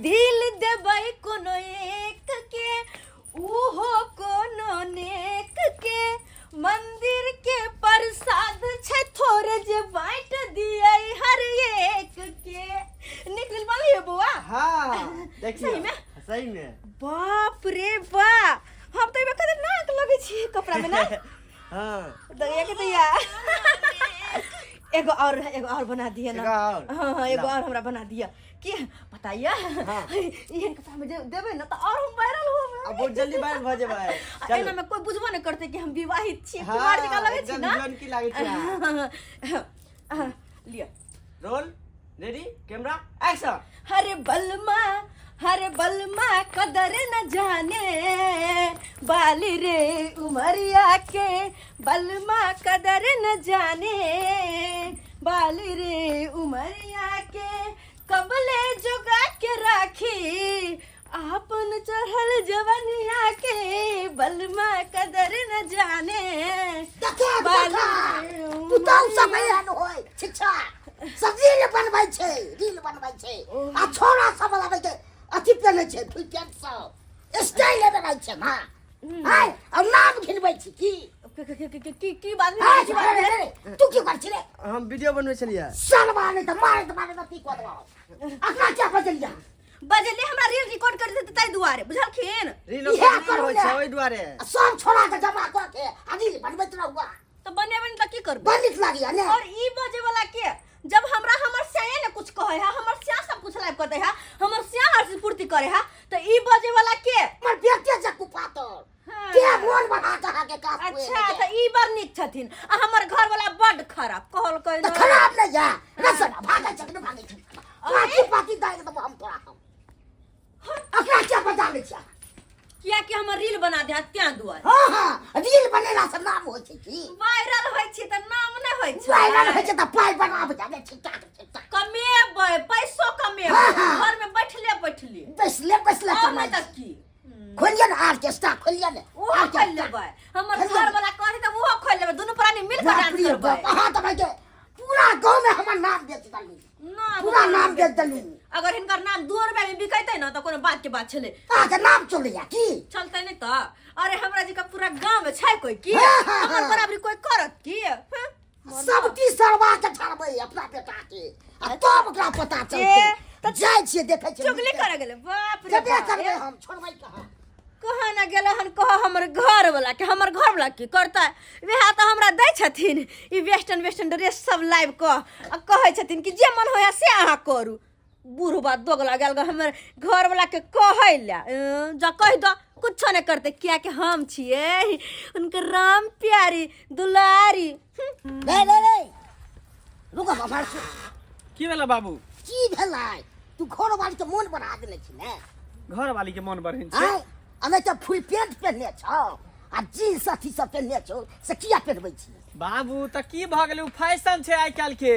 दिल देबै कोनो एक के उहो कोनो नेक के मंदिर के प्रसाद छै थोड़े जे बाँट दियै हर एक के। नीक रील बनलै बौआ। हाँ देखियो। सही में? सही में। बाप रे बा, हम तो एहिमे खतरनाक लगै छी कपड़ा में ना। हाँ। दैया के दैया, एगो और, एगो और बना दिए ना। एगो और? हाँ हाँ, एगो ला। और हमरा बना दिया कि बताइए। हाँ। एहन कपड़ा में जे देबै ना तऽ और हम वायरल होबै। अब बहुत जल्दी वायरल भऽ जेबै। आ चलू। एना में कोई बुझबो नहि करतै कि हम विवाहित छी। हाँ, कुमार जकाँ लगै छी एकदम ना। जवान की लागै छी अहाँ। हाँ, लिअ। Roll ready camera action. हरे बलमा, हरे बलमा कदर न जाने बाली रे उमरिया के, बलमा कदर न जाने बाली रे उमरिया के, कबले जोगा के राखी आपन चढ़ल जवनिया के, बलमा कदर न जाने देखा बाली देखा रे पुतहु सब उमरिया। एहन होय शिक्षा सब रील बनबै छै, रील बनबै छै आ छोरा सब बनाबै छै, अथी पहिनै छै फुल पैंट सब स्टाइल बनाबै छै। हाँ हाय, आ नाम घिनबै छी की? की की बात हाय, की बात रे, रे, रे, तू की कर छी रे? हम वीडियो बनबै छलियै। सालबा नहि तऽ मारैत मारैत अथी कऽ देबौ। अखना क्या बजलिया? बजलियै, हमरा रील रिकॉर्ड कर देते ताहि दुआरे, बुझलखिन? रील इएह करू होइ छै ने। ओहि दुआरे। आ सब छोरा के जमा कऽ के आ रील बनबैत रहुआ। तऽ बनेबै ने तऽ की करबै? बड़ नीक लागैया ने। और ई बजे वाला के जब हमरा हमर स्याए ने कुछ कहे है, हमर स्या सब कुछ लाइव करते है, हमर स्या हर चीज पूर्ति करे है, तो ई बजे वाला के हमर बेटे जे कुपातर हाँ। के मोन बढ़ा के अहाँके काज अच्छा, तऽ ई बड़ नीक छथिन आ हमर घर वाला बड खराब कहल तऽ खराब नहि या रे सर, भागै छै कि नहि भागै छै? पाती पाती दागि देबो हम तोरा। हम अकरा क्या बजा लै छियै? किया कि हमर रील बना दे त्यां दुआरे। हाँ हाँ, रील बनेला से नाम होइ छै की? वायरल होइ छै तऽ नाम नहि होइ छै। वायरल होइ छै तऽ पाइ बनाब जाने छिट्टा के छिट्टा। कमेबै, पैसो कमेबै। हाँ, हाँ। घर में बैठले बैठले बैसले बैसले और कमाइ नहि तऽ छै। की खोलिए ने आर्केस्ट्रा, खोलिए ने ओहो खोलि आर्केस्ट्रा। लेबै। हमर खोलिए घर ने। वाला कहतै तऽ ओहो खोलि लेबै, दुनू प्राणी मिल कऽ बाप डांस रे करबै। बाप, अहाँ तऽ भाइ के पूरा गाँव में हमर नाम बेच देलू। नाम पूरा नाम बेच देलू। अगर हिनकर नाम 2 रुपया में बिकैतै ने तऽ कोनो बात के बात छलै। अहाँके नाम चलैया की? चलतै नहि तऽ? अरे हमरा जी का पूरा गाँव में छै कोई की हाँ, हाँ, हमर हाँ। बराबरी कोई करत की? हाँ? सब की सरवा के छाड़बै अपना बेटा के आ तब ओकरा पता चलतै। तऽ जाइ छियै देखै छियै। चुगली करे गेलै, बाप रे जेबे बाप। करबै, हम छोड़बै कहाँ? कहाँ ना गेलै हन कह हमर घर वाला के। हमर घर वाला की करतै? वएह तऽ हमरा दै छथिन ई वेस्टर्न वेस्टर्न ड्रेस सब लाबि कऽ आ कहै छथिन कि जे मन होइए से अहाँ करू। बूढ़ दोगला गेल ग हमर घर वाला के कहै लए। जा कहि दऽ, कुछो नहि करतै, कियाकि हम छियै हुनकर राम प्यारी दुलारी। रे रे रे, रुक हमर। की भेलै बाबू? की भेलै? तू घर वाली के मोन बढ़ा देने छी ने। घर वाली के मन बढ़ेने छै? आँय, अमे तऽ फुल पैंट पहिरने छौ आ जीन्स अथी सब पहिरने छौ, से किया पहिरबै छी? बाबू, तऽ की भऽ गेलै? ओ फैशन छै आइ काल्हि के।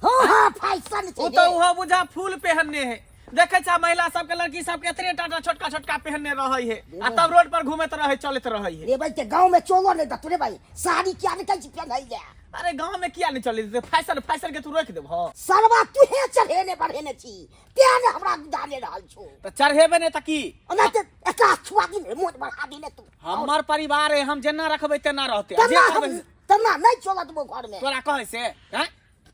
हाँ हाँ, फैशन छै। ओ तऽ ओहो बुझा फूल पहनने है। देखै छा महिला सबके, लड़की सबके एतने टाटा छोटका छोटका पहनने रहै है आ तब रोड पर घूमैत रहै, चलैत रहै है। रे भाई, के गाँव में चलो नहीं दतु रे भाई, साड़ी किया नहीं कहै छी पहिरै ले? अरे गांव में किया नहीं चले? फैशन फैशन के तू रोक देबहो? सरवा तुहे चढ़ेने बढ़ेने छी तें ने हमरा जाने रहल छौ। तऽ चढ़ेबे नहि तऽ की? ओना ते एकरा छुआ दिन रे, मोन बढ़ा दिने तू। हमर परिवार है, हम जेना रखबै तेना रहते। आ जे तेना हम करबै तेना नहीं चलत वो घर में। तोरा कहै से हैं?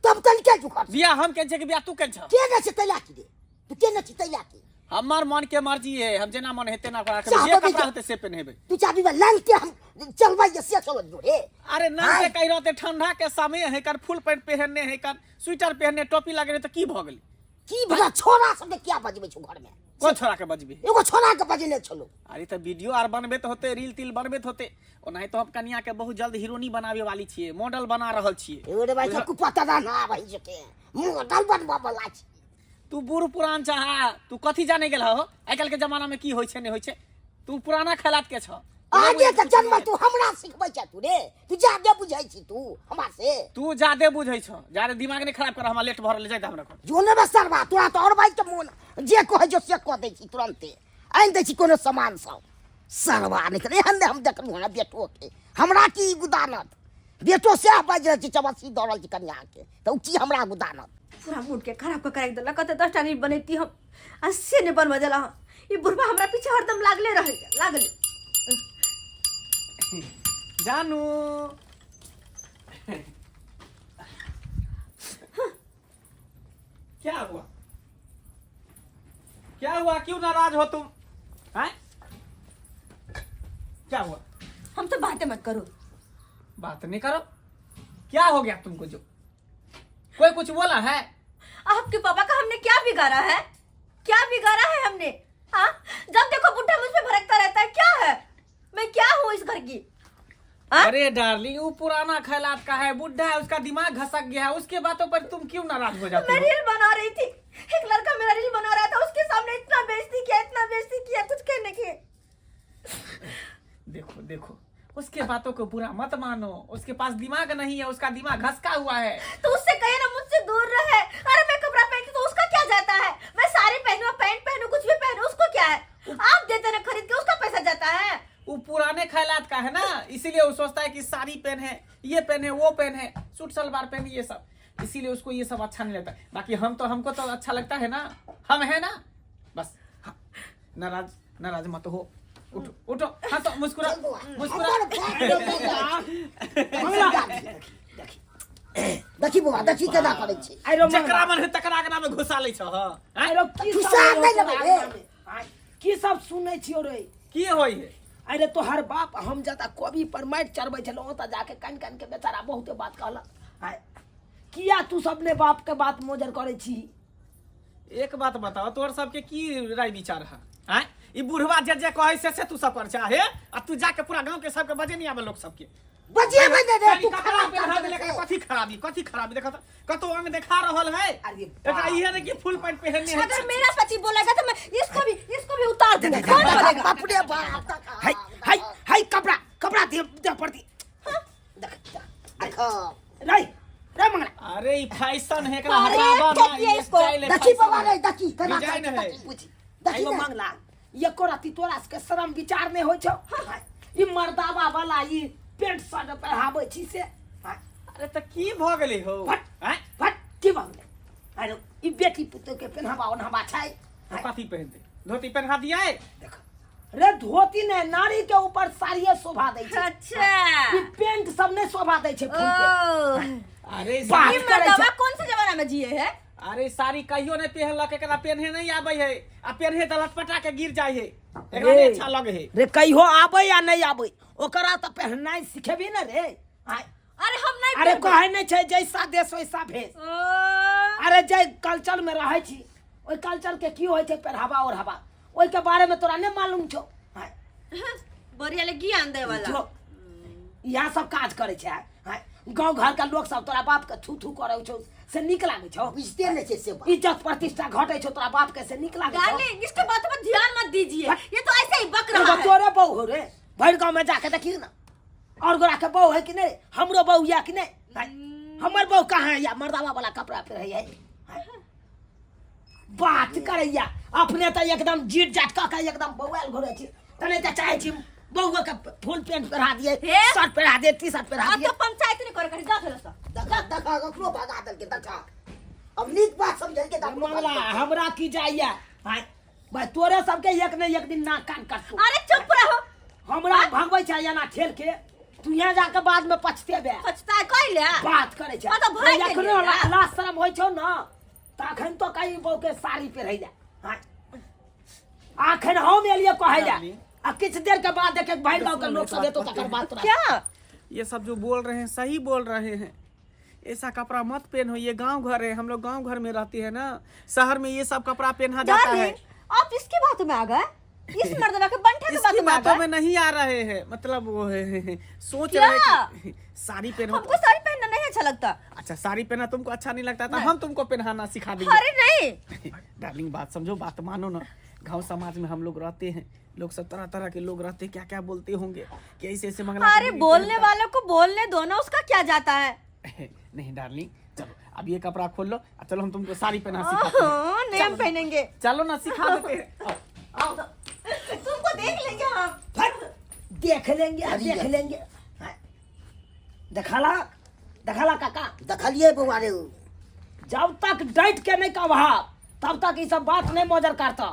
तब तन के तू घर बियाह हम केने छै कि बियाह तू केने छह? के ने छै तैला की रे? तू के ने छै तैला की? हमर मन के मर्जी है, हम जेना मन हेतै तेना ओकरा रखबै, चाह जे तो कपड़ा भी- हेतै से पहिनेबै। तू चाबी में लंगते हम चलबै जे से चलत जो रे। अरे ना आँय। के कहि रहते, ठंडा के समय है कर, फुल पैंट पहनने है कर, स्वेटर पहनने, टोपी लगेने, तऽ की भऽ गेलै? की भला छोरा सब के क्या बजबै छौ घर में? कोन छोरा के बजबी? एगो छोरा के बजने छलो। अरे तऽ वीडियो आर बनबैत होते, रील तिल बनबैत होते। ओनाहि तो हम कनिया के बहुत जल्द हीरोनी बनावे वाली छियै, मॉडल बना रहल छियै। एगो रे भाई, सब कुपता ना आबै छै के मॉडल बनबऽ वाला छी। तू बूढ़ पुरान छह, तू कथी जाने गेल हो आइ काल्हि के जमाना में की होइ छै नहि होइ छै? तू पुराना खेलात के छह। आगे के जन्म तू हमरा सिखबै छ तू रे? तू जादे बुझै छी तू हमरा से। तू जादे बुझै छ, जादे दिमाग नहि खराब कर, हमरा लेट भऽ रहल जाइत हमरा घर। जो ने बे सरवा, तोरा तऽ और भाई के मोन जे कहै छौ से कऽ दै छी, तुरन्ते आनि दै छी कोनो सामान सब। सरवा नहि एहन नहि हम देखलहुँ हँ बेटो के। हमरा की गुदानत? बेटो सएह बाजि रहल छै, चमसी दऽ रहल छै कनियाके, तऽ ओ की हमरा आगू दानत। पूरा मूड के खराब कऽ के राखि देलक। कहते 10टा रील बनैती हम आ से नहि बनबऽ देला हँ। ई बुढ़बा हमरा पीछे हरदम लागले रहैया, लागले। जानू क्या हुआ, क्या हुआ, क्यों नाराज हो तुम? हैं, क्या हुआ? हम तो बातें मत करो। बात नहीं करो? क्या हो गया तुमको? जो कोई कुछ बोला है? आपके पापा का हमने क्या बिगाड़ा है, क्या बिगाड़ा है हमने? हाँ, जब देखो बुढ़ा मुझ पे भड़कता रहता है। क्या है, मैं क्या हूँ इस घर की? हाँ? अरे डार्लिंग, वो पुराना ख्यालात का है, बुढ़ा है, उसका दिमाग घसक गया है, उसके बातों पर तुम क्यों नाराज हो जाते मैं हो? रील बना रही थी, एक लड़का मेरा रील बना रहा था, उसके सामने इतना बेइज्जती किया, इतना बेइज्जती किया, कुछ कहने के। देखो देखो, उसके बातों को बुरा मत मानो, उसके पास दिमाग नहीं है, उसका दिमाग घसका हुआ है। तो उससे कहे ना मुझसे दूर रहे। अरे मैं कपड़ा पहनती तो उसका क्या जाता है? मैं साड़ी पहनूं, पैंट पहनूं, कुछ भी पहनूं, उसको क्या है? आप देते ना खरीद के, उसका पैसा जाता है। वो पुराने ख्यालात का है ना, इसीलिए वो सोचता है कि साड़ी पहन है, ये पहन है, वो पहन है, सूट सलवार पहन, ये सब, इसीलिए उसको ये सब अच्छा नहीं लगता। बाकी हम तो, हमको तो अच्छा लगता है ना, हम है ना, बस। हाँ, नाराज नाराज मत हो, उठो उठो, हाँ तो मुस्कुरा मुस्कुरा। देखी बौआ, देखी केना करै छै। आइरो जकरा मन है तकरा अंगना में घुसा लै छह। आइरो की घुसा सब नहि लेबै रे। आँय, की सब सुनै छियौ रे? की होय है? अरे तोहर बाप हम जता कोबी पर माटि चढ़बै छलहुँ ओतऽ जाके कानि कानि के बेचारा बहुते बात कहलक। आँय, किया तू सब ने बाप के बात मोजर करै छी? एक बात बताओ, तोहर सबके की राय विचार है? आँय, ई बुढ़वा जे जे कहै से तू सब कर चाहे, आ तू जाके पूरा गांव के सबके बजे नहीं आवे लोग सबके। बजेबै ने रे, तू कपड़ा खराब पेन्हा कर देले, देले। कथी खराबी, कथी खराबी? देखा तो कतो अंग देखा रहल है। अरे एकरा इहे ने कि फुल पैंट पहनने है। अगर मेरा पति बोलेगा तो मैं इसको भी उतार दूंगा। कौन बोलेगा? बाप रे बाप। हाय हाय हाय, कपड़ा कपड़ा दे दे पड़ती। देख देख रे रे मंगला। अरे ई फैशन है, एकरा अरे, हटावा ना, फेंकिए ई इसको। स्टाइल है, देखी फैशन बाबा है। रे, देखी केना डिजाइन करै छै, है। देखी बुझी। देखी आइयो ने। मंगला, एको राति तोरा सबके शरम विचार नहि होइ छौ? ई मर्दावा वाला ई पेंट शर्ट पहिराबै छी से। अरे त की भ गेलै हो? फट। आँय? फट की भऽ गेलै? अरे ई बेटी पुतोह के पेन्हावा ओन्हावा छै। कथी पहिनतै? धोती पहिना दियै? देख रे, धोती ने नारी के ऊपर साड़िये शोभा दै छै। अच्छा, ई पेंट सब नहि शोभा दै छै फूल के। ओ, अरे बात ई करै छै। मर्दवा कौन से जमाना में जिए है? अरे साड़ी कहियो नहीं पहनलक, एकरा पेन्हे नहीं आबै है, आ पेन्हे त लटपटा के गिर जाइ है, एकरा नहीं अच्छा लगे है। रे कहियो आबै या नहि आबै, ओकरा तऽ पहननाइ सिखेबी ने रे। आँय। अरे हम नहीं अरे पहनबै। कहै नहि छै जैसा देश वैसा भेष। ओ, अरे जे कल्चर में रहै छी ओहि कल्चर के की होइ छै पहरावा ओढ़ावा, ओहि के बारे में तोरा नहि मालूम छौ। आँय। बढ़िया ले ज्ञान दे वाला। जो इएह सब काज करै छै। आँय, गाँव घर के लोक सब तोरा बाप के थू थू करै छौ से नीक लागै छौ? बुझते नहि छै से बात। इज्जत प्रतिष्ठा घटै छौ तोरा बाप के से नीक लागै छौ? डार्लिंग, इसके बातों पर ध्यान मत दीजिए, ये तो ऐसे ही बक रहा एगो है। तोरे बहू हो रे, भरि गाँव में जाके देखी ना और गोरा के बहू है कि नहीं, हमरो बहू या कि नहीं। नहीं, हमर बहू कहाँ है? या मर्दावा वाला कपड़ा पहिरैया, बात करैया, अपने तऽ एकदम जीत जाट कऽ के एकदम बौआल घुरै छी, तने तऽ चाहै छी बौआ के फुल पेंट पहिरा दिए, हे? शर्ट पहिरा दिए, टी शर्ट पहिरा अब दिए। तो पंचायत नहीं करे करी जा खेलो सब। देखा देखा, कखनो भगा देलकै, देखा अब नीक बात समझेलकै तऽ अपनो मंगला हमरा की जाइया? भाई भाई, तोरे सबके एक ने एक दिन नाक कान कटतौ। अरे चुप रहो। हमरा भगबै छै एना ठेल के, तू यहाँ जाके बाद में पछतेबे। पछता कहि ले। बात करै छै। हाँ, तऽ भागि गेलियै एखनो ने। लाज शरम होइ छौ न तऽ अखन तो कहीं बहू के साड़ी पहिरै ले। हाँ। अखन हम एलियै कहै ले, आ किछु देर के बाद देखे भाई गाँव के लोग सब एतो तकर बाद तोरा। क्या ये सब जो बोल रहे हैं सही बोल रहे हैं। ऐसा कपड़ा मत पहनो, ये गांव घर है, हम लोग गांव घर में रहते हैं ना, शहर में ये सब कपड़ा पहना जाता है। डार्लिंग, आप इसकी बातों में आ गए, इस मर्दवा के बंठे के इसकी बातों में आ बातों गए। में नहीं आ रहे हैं, मतलब वो है सोच क्या? रहे कि साड़ी पहनो। हमको साड़ी पहनना नहीं अच्छा लगता। अच्छा, साड़ी पहनना तुमको अच्छा नहीं लगता तो हम तुमको पहनाना सिखा देंगे। अरे नहीं डार्लिंग, बात समझो, बात मानो ना। गांव समाज में हम लोग रहते हैं, लोग सब तरह तरह के लोग रहते हैं, क्या क्या बोलते होंगे कि ऐसे ऐसे मंगला अरे करेंगे, बोलने पहनता। वालों को बोलने दो ना, उसका क्या जाता है? नहीं डार्लिंग, चलो अब ये कपड़ा खोल लो और चलो हम तुमको साड़ी पहना सिखाते हैं। ओहो, नहीं हम पहनेंगे। चलो ना सिखा देते हैं, आओ, आओ। तुमको देख लेंगे हम। फट, देख लेंगे, देख लेंगे। हाँ। देखला देखला काका देखलियै बौआ रे जब तक डांट के नहीं कहबा तब तक ई सब बात नहीं मजर करता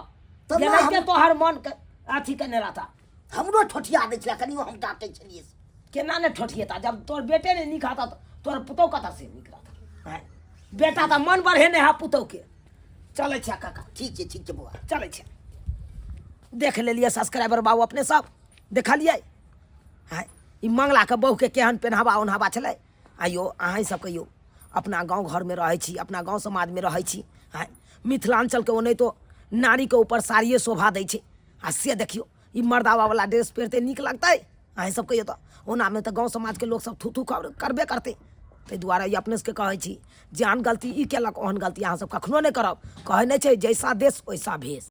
तब ये ना नहीं के तोहर मन के अथी केने रहता हमरो ठोठिया दै छलै कनियो हम डाँटै छलियै से। केना ने ठोठिएता जब तोर बेटे ने नीक आता तो तोर पुतोह कतऽ से नीक रहता आँय? बेटा तऽ मन बढ़ेने है पुतोह के चलै छै काका ठीक छै ठीक छै बौआ चलै छै देख लेलियै सब्सक्राइबर बाबू अपने सब देखलियै आँय ई मंगलाके बहुके केहन पेनहवा ओनहवा छलै आइयो अहाँ सब कहियो अपना गाँव घरमे रहै छी अपना गाँव समाजमे रहै छी आँय मिथिलाञ्चलके ओनाहितो नारीके ऊपर साड़िए शोभा दै छै आ से देखियौ ई मर्दाबावला ड्रेस पहिरतै नीक लगतै अहाँ सब कहियौ तऽ ओनामे तऽ गाँव समाजके लोकसब थू थू करबे करतै ताहि दुआरे ई अपने सबके कहै छी जेहन गलती ई केलक ओहन गलती अहाँ सब कखनो नहि करब कहै नहि छै जैसा देश वैसा भेष।